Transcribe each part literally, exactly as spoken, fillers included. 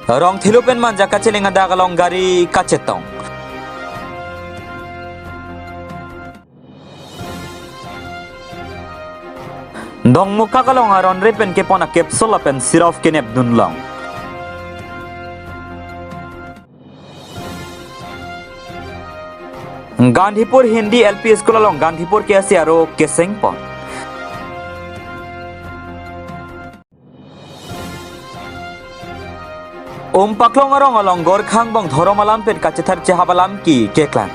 Rongthelu pen Manja kacheleng adak along gari kachetong. Dongmukak along aron re pen kepon a capsule lapen syrup kenep dunlong. Gandhipur Hindi L P School along Gandhipur K S A aro kesengpon. Umpaklong arong along Gorkha angbong dhorom alam pen kachether chehap alam ke keklang.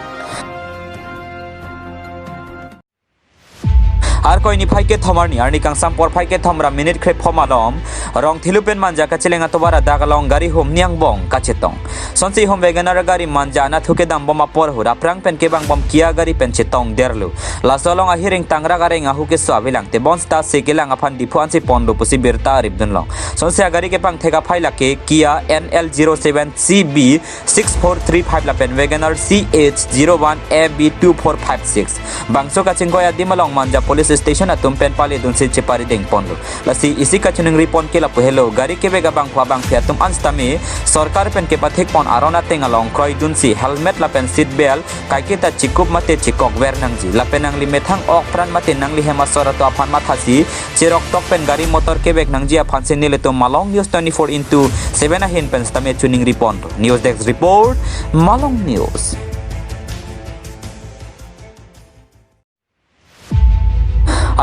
Arkoi niphai kethom arni arni kangsam porphai kethom ra minute kre phom alom Rongthelu pen Manja kacheleng atovar adak along gari humni angbong kachetong. Sonsi hum WagonR gari Manja anatthu kedambom apor ahut aphrang pen kebangbom Kia gari pen chetong derlo. Laso along ahiring tangrak areng ahu keso avelang, tebon seta si kelang aphan Diphu ansi ponlo pusi birta ripdunlong. Sonsi agari kepangthek aphai lake Kia N L zero seven C B six four three five lapen WagonR C H zero one A B two four five six. Bangso kachingkoi adim along Manja Police Station atum pen paledunsi cheparidengponlo. Lasi isi kachiningri pon ke lapu helo, gari kevek abangphu abangphi atum an sitame sorkar pen kepathekpon aron ateng along kroidunsi helmet lapen seat belt kaiketa chikup mate chikokver nangji. Lapen nangli methang ok pran mate nangli hem asor atum aphan mathasi cheroktok pen gari motor kevek nangji aphansi nelitum Malong News twenty-four into seven ahin pen sitame chiningri ponlo. News Desk Report, Malong News.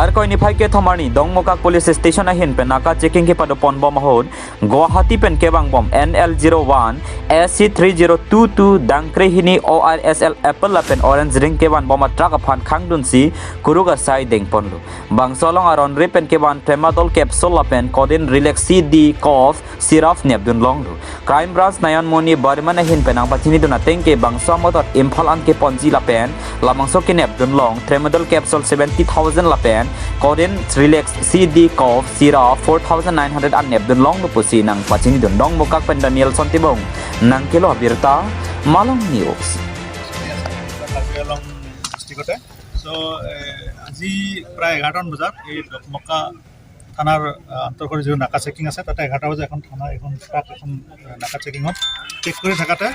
Arkoi niphai kethom arni Dongmukak Police Station ahin pen naka checking kepadoponbom ahut Guwahati pen kebangbom N L zero one S C three zero two two dangkre hini O R S L apple lapen orange ring kevanbom a truck aphan khangdunsi kuruk asai dengponlo. Bangso along aron re pen kevan Tramadol capsule lapen Codeine Relax C D cough syrup nepdunlonglo. Crime Branch Nayan Moni Barman ahin pen nangpachinidun ateng ke bangso amotor Imphal an keponji lapen labangso kenepdunlong Tramadol capsule seventy thousand lapen Codeine Relax C D cough syrup four thousand nine hundred an nepdunlonglo pusi nangpachinidun. Dongmukak pen Danielson Timung nangkelo abirta, Malong News. Karbi আংলং ডিষ্ট্ৰিক্টতে। চ' এ, আজি প্ৰায় এঘাৰটামান বজাত এই ডকমকা থানাৰ, আ, অন্তৰ্গত যিটো নাকা চেকিং আছে, তাতে এঘাৰটা বজাত এখন থানা, এখন ট্ৰাক এখন, আ, নাকা চেকিঙত চেক কৰি থাকোঁতে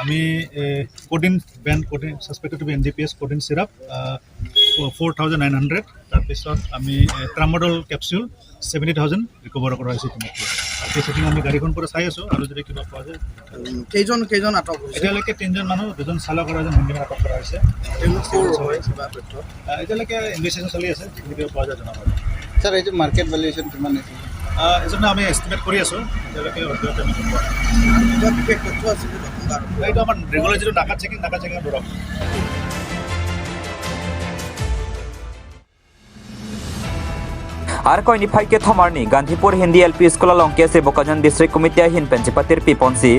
আমি, এ, Codeine, brand Codeine, suspected to be N D P H Codeine syrup, আ, ফ'ৰ থাউজেণ্ড নাইন হাণ্ড্ৰেড, তাৰপিছত আমি, এ, tramadol capsule seventy thousand recover কৰা হৈছে ইতিমধ্যে। বাকী চেকিং আমি গাড়ীখন পৰা চাই আছোঁ আৰু যদি কিবা পোৱা যায়। উম, কেইজন, কেইজন আটক হৈছে? এতিয়ালৈকে তিনিজন মানুহ, দুজন চালক আৰু এজন হেণ্ডিমেন আটক কৰা হৈছে। তেওঁলোক ক'ৰ হয়, কিবা তথ্য? আহ, এতিয়ালৈকে ইনভেষ্টিগেশ্যন চলি আছে, যদি কিবা পোৱা যায় জনাব। ছাৰ, এইটো মাৰ্কেট ভেলুৱেশ্যন কিমান হৈছে? আহ, এইজনে আমি এষ্টিমেট কৰি আছোঁ, এতিয়ালৈকে অদ্যয়াৱত আমি গম পোৱা নাই। কিবা বিশেষ তথ্য আছে নেকি? এইটো আমাৰ ৰেগুলাৰ যিটো নাকা চেকিং, নাকা চেকিঙৰ দৰৱ। Arkoi niphai kethom arni Gandhipur Hindi L P School along K S A Bokajan District Committee ahin pen chepatirpiponsi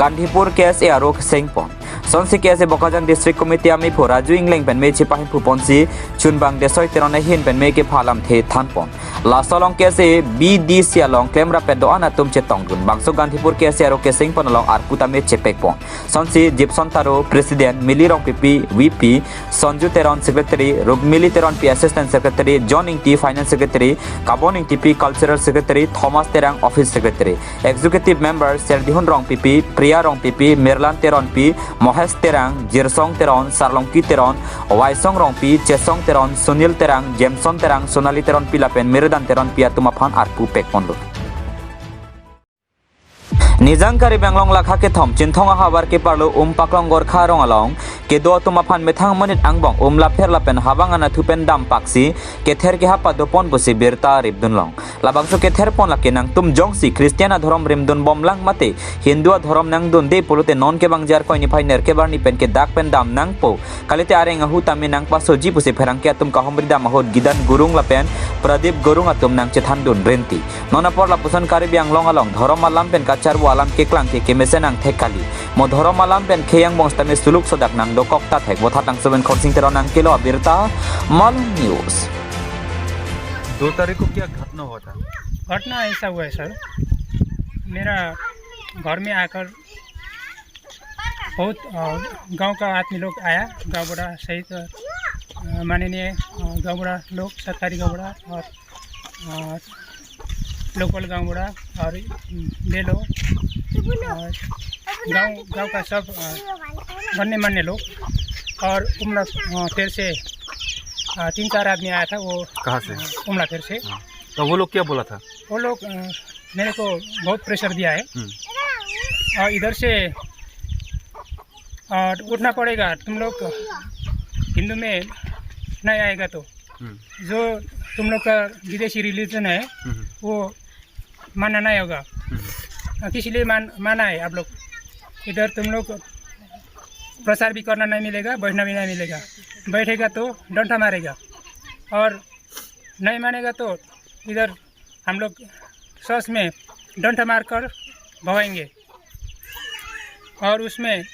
Gandhipur K S A aro kesengpon. Sonsi K S A Bokajan District Committee amephu Raju Ingleng pen me chepahimphuponsi Chunbang Desoi Teron ahin pen me kepha alamthe thanpon. Laso along K S A B D C along klemrap do-an atum chetongdun. Bangso Gandhipur K S A aro kesengpon along arpu tame chepekpon. Sonsi Gibson Taro, President, Mili Rongpipi, V P, Sonju Teron, Secretary, Rukmili Teronpi, Assistant Secretary, John Ingti, Finance Secretary, Kabon Ingtipi, Cultural Secretary, Thomas Terang, Office Secretary, Executive Member, Serdihun Rongpipi, Priya Rongpipi, Mirlan Teronpi, Mohesh Terang, Jirsong Teron, Sarlongki Teron, Waisong Rongpi, Chesong Teron, Sunil Terang, Jameson Terang, Sonali Teronpi lapen Mirdan Teronpi atum aphan arpu pekponlo. Nijang Karbi Anglong lakha kethom Chinthong ahavar keparlo Umpaklong Gorkha arong along kedo atum aphan methang monit angbong umlapher lapen habang anatthu pen dampaksi kether kehap padopon pusi birta ripdunlong. Labangso ketherpon lake nangtum jongsi Christian adhorom rimdunbomlang mate Hindu adhorom nangdunde pulote non kevangji Arkoi niphai nerkep arni pen kedak pen damnangpo. Kalite areng ahu tame nangpasoji pusi pherangke atum kahumri dam ahut Gidan Gurung lapen Pradip Gurung atum nangchethandun rinti. Non apor lapuson Karbi Anglong along dhorom alam pen kacharvo alam keklang ke kemesen angthek kali. Mo dhorom alam pen khei angbong sitame suluk sodak nangdokok ta thek. Vothatlangso pen Khorsing Teron nangkelo abirta, Malong News. दो तारीख को क्या घटना हुआ था? घटना ऐसा हुआ है सर, मेरा घर में आकर बहुत, अ, गांव का आदमी लोग आया, गांव बूढ़ा सहित, अ, माननीय, अ, गांव बूढ़ा लोग, सरकारी गांव बूढ़ा और, अ, लोकल गांव बूढ़ा और, हम्म, बेलो और गांव, गांव का सब, अ, गणमान्य लोग और उमला, अ, फिर से, अ, तीन चार आदमी आया था, वो, कहाँ से? अ, उमला फिर से। हाँ। तो वो लोग क्या बोला था? वो लोग, अ, मेरे को बहुत प्रेशर दिया है। हम्म। और इधर से, और उठना पड़ेगा, तुम लोग हिंदू में नहीं आएगा तो। हम्म। जो तुम लोग का विदेशी रिलीजन है, हम्म। वो मानना नहीं होगा। हम्म। अ, किस लिए मान-, माना है आप लोग? इधर तुम लोग प्रचार भी करना नहीं मिलेगा, बैठना भी नहीं मिलेगा। बैठेगा तो डंडा मारेगा, और नहीं मानेगा तो इधर हम लोग सच में डंडा मारकर भगाएंगे। और उसमें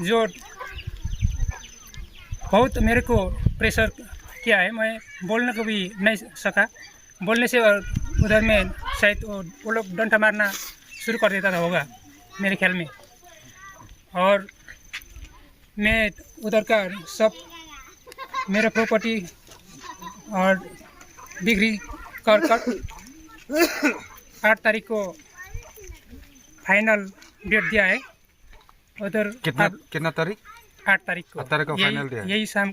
जो बहुत मेरे को प्रेशर किया है, मैं बोलने को भी नहीं सका। बोलने से और उधर में शायद वो, वो लोग डंडा मारना शुरू कर देता था, होगा मेरे ख्याल में। और मैं उधर का सब मेरा प्रॉपर्टी और बिक्री कर कर आठ तारीख को फाइनल डेट दिया है। उधर कितना, आप कितना तारीख? आठ तारीख को। आठ तारीख को यही, फाइनल दिया है। यही शाम,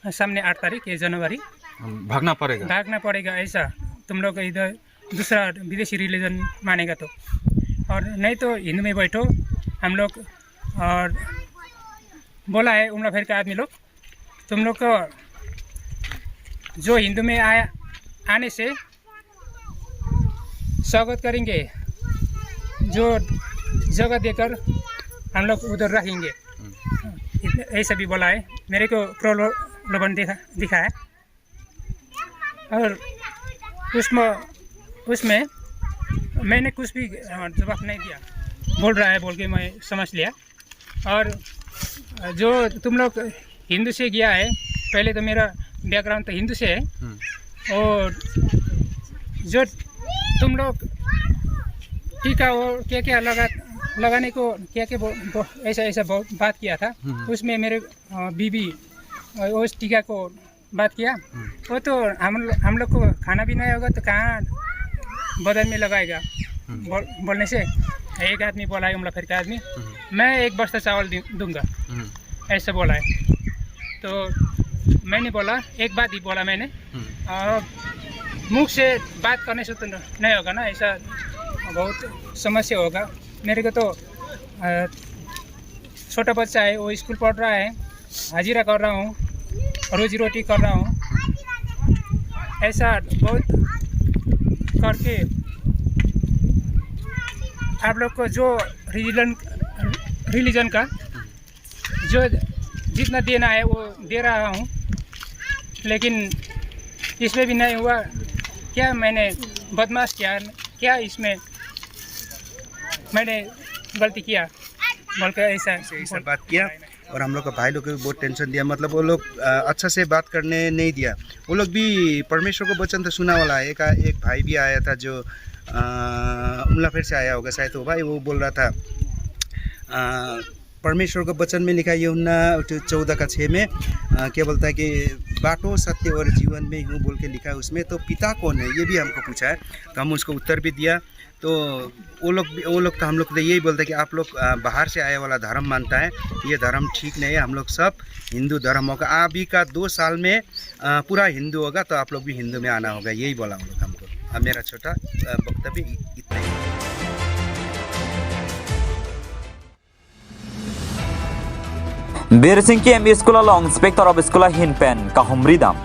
सामने आठ तारीख, ये जनवरी। हम भागना पड़ेगा। भागना पड़ेगा ऐसा। तुम लोग इधर दूसरा विदेशी रिलीजन मानेगा तो, और नहीं तो हिंदू में बैठो हम लोग। और बोला है उमला फेर का आदमी लोग, तुम लोग को जो हिंदू में आया, आने से स्वागत करेंगे, जो जगह देकर हम लोग उधर रखेंगे। हम्म। इतने, ऐसा भी बोला है, मेरे को प्रलोभन दिखा, दिखा है। और उसमें, उसमें मैंने कुछ भी, अ, जवाब नहीं दिया, बोल रहा है बोल के मैं समझ लिया। और जो तुम लोग हिंदू से गया है, पहले तो मेरा बैकग्राउंड तो हिंदू से है। हम्म। और जो तुम लोग टीका और क्या क्या लगा, लगाने को क्या क्या बो-, बो-, ऐसा, ऐसा बो-, बात किया था, हम्म। उसमें मेरे, अ, बीबी, अ, उस टीका को बात किया। हम्म। वो तो हम लो-, हम लोग को खाना भी नहीं होगा तो कहाँ बदन में लगाएगा? हम्म। बोल-, बोलने से एक आदमी बोला है, उमला फेर का आदमी, हम्म। "मैं एक बस्ता चावल दि-, दूंगा।" हम्म। ऐसे बोला है। तो मैंने बोला, एक बात ही बोला मैंने, हम्म। "अ, मुख से बात करने से तो न-, नहीं होगा ना, ऐसा बहुत समस्या होगा।" मेरे को तो, अ, छोटा बच्चा है, वो स्कूल पढ़ रहा है, हाजिरा कर रहा हूँ, रोजी रोटी कर रहा हूँ, ऐसा बहुत करके आप लोग को जो रिलीजन, रिलीजन का जो जितना देना है वो दे रहा हूँ, लेकिन इसमें भी नहीं हुआ। क्या मैंने बदमाश किया? क्या इसमें मैंने गलती किया? बोल के ऐसा ऐसे, ऐसा बात किया। और हम लोग का भाई लोग को भी बहुत टेंशन दिया, मतलब वो लोग, अ, अच्छा से बात करने नहीं दिया। वो लोग भी परमेश्वर का वचन तो सुना वाला है। एक, एक भाई भी आया था जो, अ, उमला फेर से आया होगा शायद, वो भाई वो बोल रहा था, अ, परमेश्वर का वचन में लिखा है, यूहन्ना चौदह का छः में, अ, क्या बोलता है कि "बाटो, सत्य और जीवन मैं हूँ" बोल के लिखा है उसमें, तो पिता कौन है, ये भी हमको पूछा है, तो हम उसको उत्तर भी दिया। तो वो लोग भी, वो लोग तो हम लोग को तो यही बोलते हैं कि आप लोग, अ, बाहर से आया वाला धर्म मानता है, ये धर्म ठीक नहीं है, हम लोग सब हिंदू धर्म होगा। अभी का दो साल में, अ, पूरा हिंदू होगा, तो आप लोग भी हिंदू में आना होगा, यही बोला वो लोग हमको। अब मेरा छोटा, अ, वक्तव्य इ-, इतना ही। Birsingki M E School along Inspector of School ahin pen kahumri dam.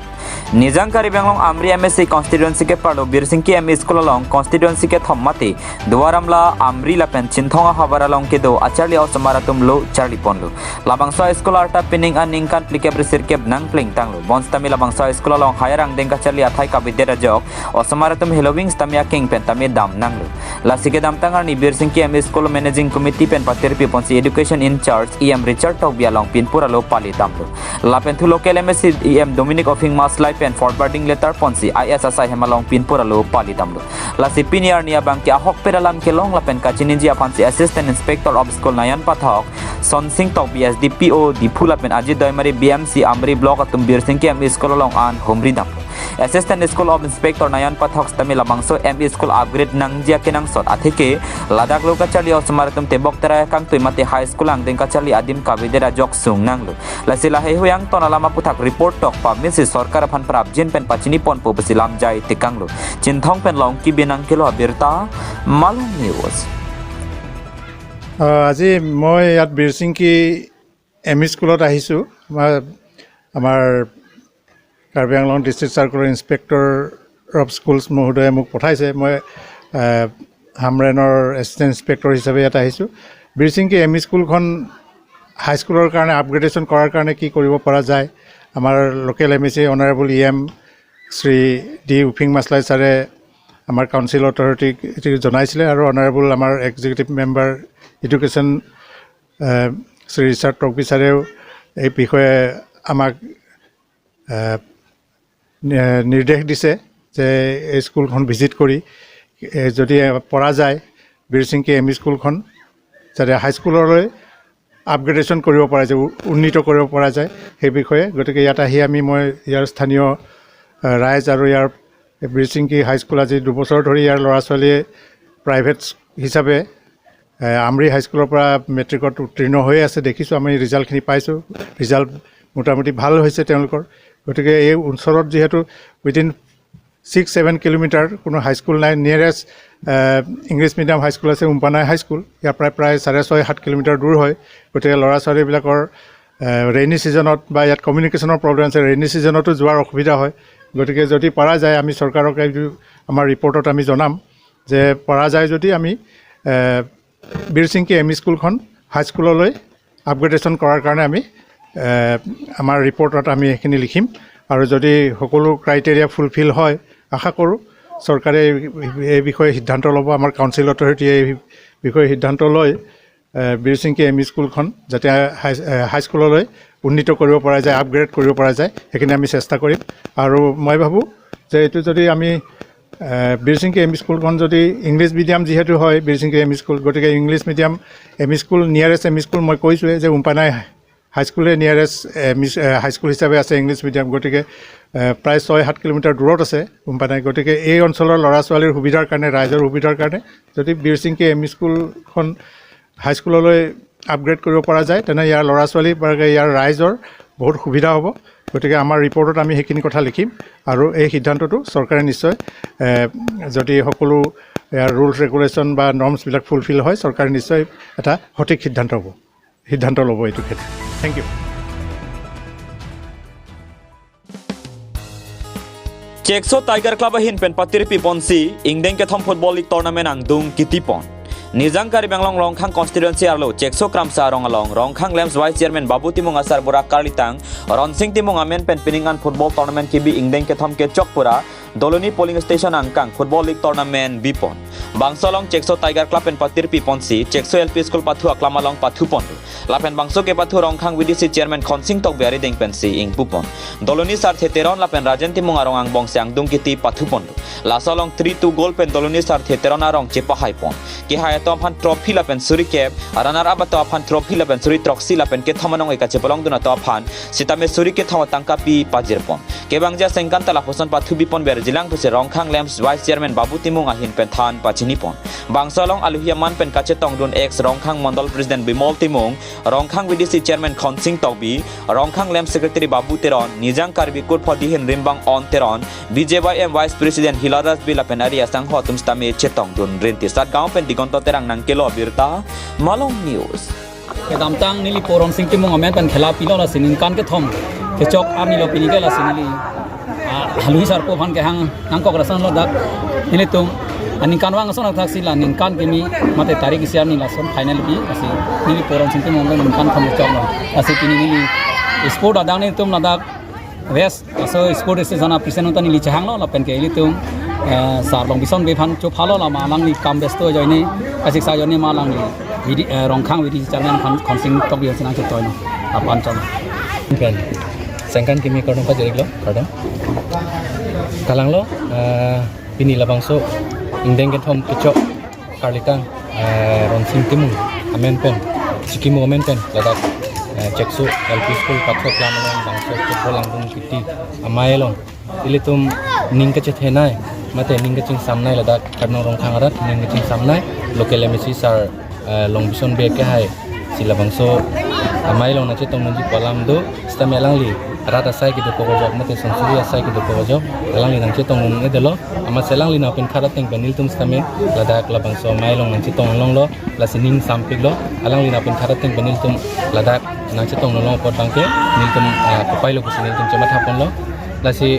Nijang Karbi Anglong Amri M A C constituency keparlo Birsingki M E School along constituency kethom mate Duar Amla, Amri lapen Chinthong ahavar along kedo acharli osomar atum lo charli ponlo. Labangso school arta pining aningkan phlikep risirkep nangplengtanglo. Bonsitame labangso school along higher angdeng kacharli athai kabidet ajok osomar atum heloving sitame akeng pen tame damnanglo. Lasi kedamtang arni Birsingki M E School Managing Committee pen patirpi ponsi Education in Charge E M Richard Tokbi along pinpur alo pali damlo. Lapen thu local M A C E M Dominic Ophing Maslai pen forwarding letter ponsi I S asai hem along pinpur alo pali damlo. Lasi pini arni abangke ahokpet alam kelong lapen kachiniji aphansi Assistant Inspector of School Nayan Pathak, Sonsing Tokbi S D P O Diphu lapen Ajit Doimari B M C Amri Block atum Birsingki M E School along an humri damlo. Assistant School of Inspector Nayan Pathak sitame labangso M E school upgrade nangji akenangsot atheke ladak lo kacharli osomar atum tebok terai akangtui mate high school angdeng kacharli adim kavedet ajok sung nanglo. Lasi lahei huyang ton alam aputhak report tok pame si sorkar aphan prapjin pen pachini ponpo pusi lamjai tekanglo. Chinthong pen Longki Binang kelo abirta, Malong News. আহ, আজি মই ইয়াত বীৰচিংকি M ই স্কুলত আহিছোঁ। আমাৰ, আমাৰ কাৰ্বি আংলং ডিষ্ট্ৰিক্ট চাৰ্কলৰ inspector of schools মহোদয়ে মোক পঠাইছে। মই, আহ, হামৰেনৰ এছিষ্টেণ্ট ইনস্পেক্টৰ হিচাপে ইয়াত আহিছোঁ। বীৰচিংকি এম ই স্কুলখন হাইস্কুলৰ কাৰণে আপগ্ৰেডেশ্যন কৰাৰ কাৰণে কি কৰিব পৰা যায়, আমাৰ local M A C honourable E M Shri ডি উফিং মাছলাই ছাৰে আমাৰ কাউন্সিল অথৰিটিক এইটো জনাইছিলে আৰু অনাৰেবল আমাৰ এক্সিকিউটিভ মেম্বাৰ এডুকেশ্যন, আহ, শ্ৰী ৰিচাৰ্ড তকবী ছাৰেও এই বিষয়ে আমাক, আহ, নি-, নিৰ্দেশ দিছে যে এই স্কুলখন ভিজিট কৰি, এ, যদি পৰা যায় বীৰচিংকি এম ই স্কুলখন যাতে হাইস্কুললৈ আপগ্ৰেডেশ্যন কৰিব পৰা যায়, উ-, উন্নীত কৰিব পৰা যায় সেই বিষয়ে। গতিকে ইয়াত আহি আমি, মই ইয়াৰ স্থানীয়, আহ, ৰাইজ আৰু ইয়াৰ বীৰচিংকি হাইস্কুল আজি দুবছৰ ধৰি ইয়াৰ ল'ৰা ছোৱালীয়ে প্ৰাইভেট হিচাপে, এ, আমৰি হাইস্কুলৰ পৰা মেট্ৰিকত উত্তীৰ্ণ হৈ আছে, দেখিছোঁ আমি, ৰিজাল্টখিনি পাইছোঁ। ৰিজাল্ট মোটামুটি ভাল হৈছে তেওঁলোকৰ। গতিকে এই অঞ্চলত যিহেতু উইদিন ছিক্স ছেভেন কিলোমিটাৰ কোনো হাইস্কুল নাই, নিয়েৰেষ্ট, এ, ইংলিছ মিডিয়াম হাইস্কুল আছে উমপানাই হাইস্কুল, ইয়াৰ পৰা প্ৰায় চাৰে ছয় সাত কিলোমিটাৰ দূৰ হয়। গতিকে ল'ৰা ছোৱালীবিলাকৰ, এ, ৰেইনী ছিজনত বা ইয়াত কমিউনিকেশ্যনৰ প্ৰব্লেম আছে, ৰেইনী ছিজনতো যোৱাৰ অসুবিধা হয়। গতিকে যদি পৰা যায় আমি চৰকাৰক এইটো আমাৰ ৰিপৰ্টত আমি জনাম যে পৰা যায় যদি আমি, এ, বীৰচিংকি এম ই স্কুলখন হাইস্কুললৈ আপগ্ৰেডেশ্যন কৰাৰ কাৰণে আমি, এ, আমাৰ ৰিপৰ্টত আমি সেইখিনি লিখিম। আৰু যদি সকলো ক্ৰাইটেৰিয়া ফুলফিল হয়, আশা কৰোঁ চৰকাৰে এই, এই বিষয়ে সিদ্ধান্ত ল'ব, আমাৰ কাউন্সিল অথৰিটিয়ে এই বিষয়ে সিদ্ধান্ত লয়, এ, বীৰচিংকি এম ই স্কুলখন যাতে হাই, এ, হাইস্কুললৈ উন্নীত কৰিব পৰা যায়, আপগ্ৰেড কৰিব পৰা যায়, সেইখিনি আমি চেষ্টা কৰিম। আৰু মই ভাবোঁ যে এইটো যদি আমি, এ, বীৰচিংকি এম ই স্কুলখন যদি ইংলিছ মিডিয়াম যিহেতু হয় বীৰচিংকি এম ই স্কুল, গতিকে English medium M E school, nearest M E school মই কৈছোঁৱেই যে উমপানাই হাইস্কুলে nearest M E, uh, high school হিচাপে আছে ইংলিছ মিডিয়াম, গতিকে, এ, প্ৰায় ছয় সাত কিলোমিটাৰ দূৰত আছে উমপানাই। গতিকে এই অঞ্চলৰ ল'ৰা ছোৱালীৰ সুবিধাৰ কাৰণে, ৰাইজৰ সুবিধাৰ কাৰণে যদি বীৰচিংকি এম ই স্কুলখন হাইস্কুললৈ আপগ্ৰেড কৰিব পৰা যায়, তেনে ইয়াৰ ল'ৰা ছোৱালী বা ইয়াৰ ৰাইজৰ বহুত সুবিধা হ'ব। গতিকে আমাৰ ৰিপৰ্টত আমি সেইখিনি কথা লিখিম আৰু এই সিদ্ধান্তটো চৰকাৰে নিশ্চয়, এ, যদি সকলো ইয়াৰ ৰুলছ ৰেগুলেশ্যন বা নৰ্মছবিলাক ফুলফিল হয়, চৰকাৰে নিশ্চয় এটা সঠিক সিদ্ধান্ত হ'ব, সিদ্ধান্ত ল'ব এইটো ক্ষেত্ৰত। Thank you. Chekso Tiger Club ahin pen patirpi ponsi ingdeng kethom Football League Tournament angdung kitipon. Nijang Karbi Anglong Rongkhang constituency arlo Chekso Kramsa arong along Rongkhang LAMPS Vice Chairman Babu Timung asarbura karlitang Ronsing Timung amen pen pining an football tournament kibi ingdeng kethom kechok pura Doloni polling station angkang Football League Tournament bipon. Bangso along Chekso Tiger Club pen patirpi ponsi Chekso L P School pathu aklam along pathu pon. Lapen bangso kepathu Rongkhang V D C Chairman Khonsing Tokbi arideng pensi ingpupon. Doloni Sarthe Teron lapen Rajen Timung arong angbong si angdung kiti pathu pon. Laso along three two goal pen Doloni Sarthe Teron arong chepahaipon. Kehai atum aphan trophy lapen suri kep, runner up atum aphan trophy lapen suri throksi lapen kethom anong-e kachepalongdun atum aphan sitame suri kethom atangka pi pajirpon. Kevangji asengkan ta lapuson pathu bipon berjilang pusi Rongkhang LAMPS Vice Chairman Babu Timung ahin pen than pachinipon. Bangso along aluhi aman pen kachetongdun ex Rongkhang Mondol President Bimol Timung, Rongkhang V D C Chairman Khonsing Tokbi, Rongkhang LAMPS Secretary Babu Teron, Nijang Karbi Kurpho Dihin Rimbang On Teron, B J Y M Vice President Hiladas Bill lapen ari asangho atum sitame chetongdun rinti. Satgaon pen Digonto Terang nangkelo birta, Malong News. Kedamtang neli po Ronsing Timung amen pen khela pilo lasi ningkan kethom kechok arni lo pini ke lasi neli, ah, aluhi sarpo aphan kehang nangkok lason lo dak nelitum, ah, ningkan vang ason athak si la ningkan kimi mate tarik isi arni lason final bi lasi neli po Ronsing Timung amen ningkan kethom kechok lo lasi pini neli sport adang nelitum ladak West, laso sport association a-president uta neli chehanglo lapen ke ilitum, eh, sar Longbison Bey aphan chophalo, la ma alangli kam besto ajoine, kasiksa ajoine ma alangli V D, eh, Rongkhang V D C Chairman Khon-, Khonsing Tokbi aphan si nangchetoilo, aphan chom. Pen sengkan kimi kardom pajirlo, kardom. Kalanglo, eh, pini labangso ingdeng kethom kechok karlitang, eh, Ronsing Timung amen pen, Sikimu amen pen, ladak, eh, Chekso L P School pathu aklam along bangso football angdung kiti amei along ilitum ning kachethenei mate ning kachingsamnei ladak Karbi Anglong Rongkhang arat ning kachingsamnei local M A C sir, eh, Longbison Bey kehai si labangso amei along nangchetong nangji pu alam do. Sitame alangli rat asai kedokok ajok mate sonsuri asai kedokok ajok, alangli nangchetong nangji dolo. Amatsi alangli nangpinkhat ateng pen nelitum sitame ladak labangso amei along nangchetong longlo, lasi ning sampiklo. Alangli nangpinkhat ateng pen nelitum ladak nangchetong long apot abangke nelitum, ah, kopai lo pusi nelitum chematha ponlo. Lasi,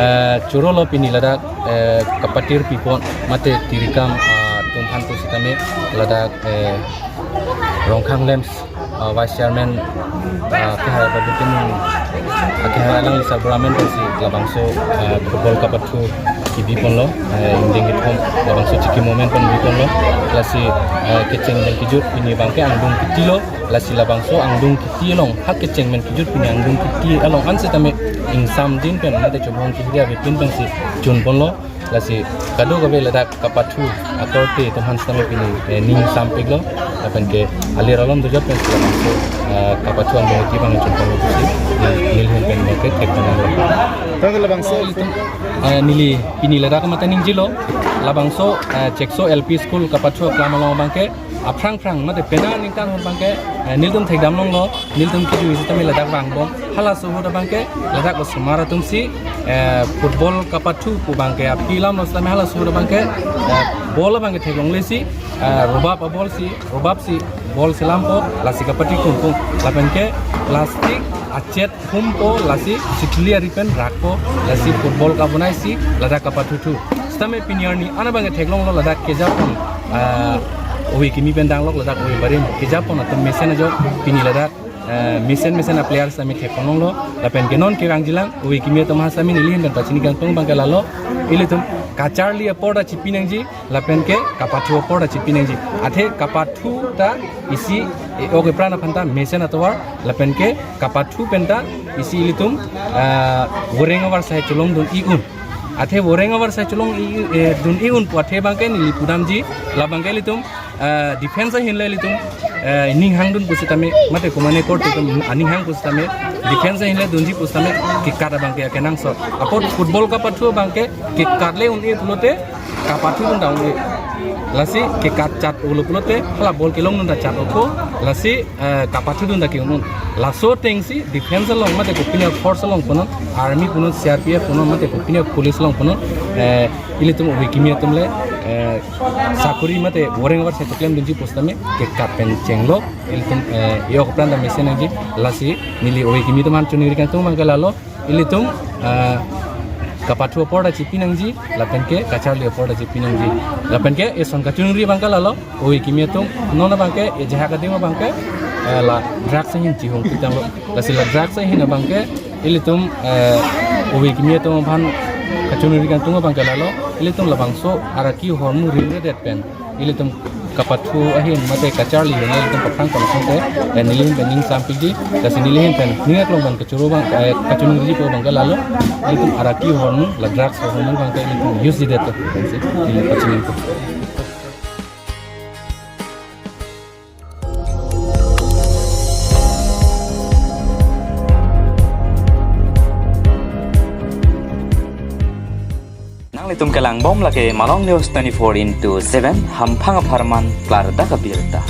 eh, chorolo pini ladak, eh, kapatir pipon mate tirikam, ah, atum aphan pusitame ladak, eh, Rongkhang LAMPS, ah, Vice Chairman, ah, kehai Babu Timung, ah, kehai alangli sarbura amen pensi labangso, ah, football kapathu kebi ponlo, eh, ingdeng kethom labangso chikimo amen pen bi ponlo. Lasi, eh, kecheng pen kejut pini abangke angdung kiti lo. Lasi labangso angdung kiti along, ha kecheng pen kejut pini angdung kiti along an sitame ingsamdin pen mate chobong kehiri avepin pensi chun ponlo. Lasi kadokave ladak kapathu akorte atum aphan sitame pini, eh, ning sampiklo. Lapen ke alir alom dojot pensi labangso, eh, kapathu angdung kiti abang chun ponlo pusi neli, neli ahin pen abangke thek ponlo. Tangte labangso, eh, neli pini ladak mate ningjilo labangso, eh, Chekso L P School kapathu aklam along abangke aphrang phrang mate penang aningkan ahut abangke, eh, nelitum thekdam longlo, nelitum kejui sitame ladak vangbom. Halaso ahut abangke ladak osomar atumsi, eh, football kapathu pu abangke aphi alam lo sitame halaso ahut abangke, eh, ball abangke theklonglesi, eh, robab aball si, robab si ball selampo, lasi kapathu kungkung. Lapen ke plastic achet humpo, lasi sitli ari pen rakpo, lasi football kabonaisi ladak kapathuthu. Sitame pini arni an abangke theklonglo ladak kejapon, ah, ove kimi pen danglok ladak ove barim kejapon atum mesen ajok pini ladak, ah, mesen mesen a-player sitame thek ponlonglo. Lapen ke non kevangjilang ove kimi atum aphan sitame neli ahin pen pachini kangtung abangke lalo, ilitum kacharli apor ta chipi nangji, lapen ke kapathu apor ta chipi nangji. Athe kapathu ta isi, eh, ok epran aphan ta mesen atovar, lapen ke kapathu pen ta isi ilitum, ah, voreng avar sai cholong dun-i un. Athe voreng avar sai cholong-i, eh, dun-i un pu athe abangke neli pudamji, labangke ilitum, ah, defense ahin le ilitum, eh, ning hangdun pusitame, mate komane korte atum aning hang pusitame, defense ahin le dunji pusitame, kekat abangke akenangsot. Apot football kapathu abangke kekat le un-e pulote, kapathu dun ta un-e. Lasi kekat chat-olo pulote, hala ball kelong dun ta chat-oko. Lasi, eh, kapathu dun ta ke-un-un. Laso atengsi defense along mate kopine force along punon, army punon, C R P F punon, mate kopine police along punon, eh, ilitum ove kimi atum le, eh, sakori mate voreng avar sai choklem dunji pusitame kekat pen chenglo. Ilitum, eh, e-ok epran ta mesen nangji. Lasi neli ove kimi atum aphan choningri kangtung abangke lalo, ilitum, ah, kapathu apor ta chipi nangji, lapen ke kacharli apor ta chipi nangji. Lapen ke eson kachoningri abangke lalo, ove kimi atum non abangke, ejahak adim abangke, eh, la drugs ahin chihong pitanglo. Lasi la drugs ahin abangke ilitum, eh, ove kimi atum aphan kachoningri kangtung abangke lalo, ilitum labangso araki ahormu rimredet pen ilitum kapathu ahin mate kacharli ahin ilitum paphrang pon asonte, eh, neli ahin pen ning sampikji, lasi neli ahin pen ning aklong pen kachoro abang, eh, kachoningri po abangke lalo, ilitum araki ahormu, la drugs ahormu abangke ilitum use-ji det pensi neli pachini po. Nanglitum kelangbom lake Malong News twenty-four into seven, hamphang apharman klardak abirta.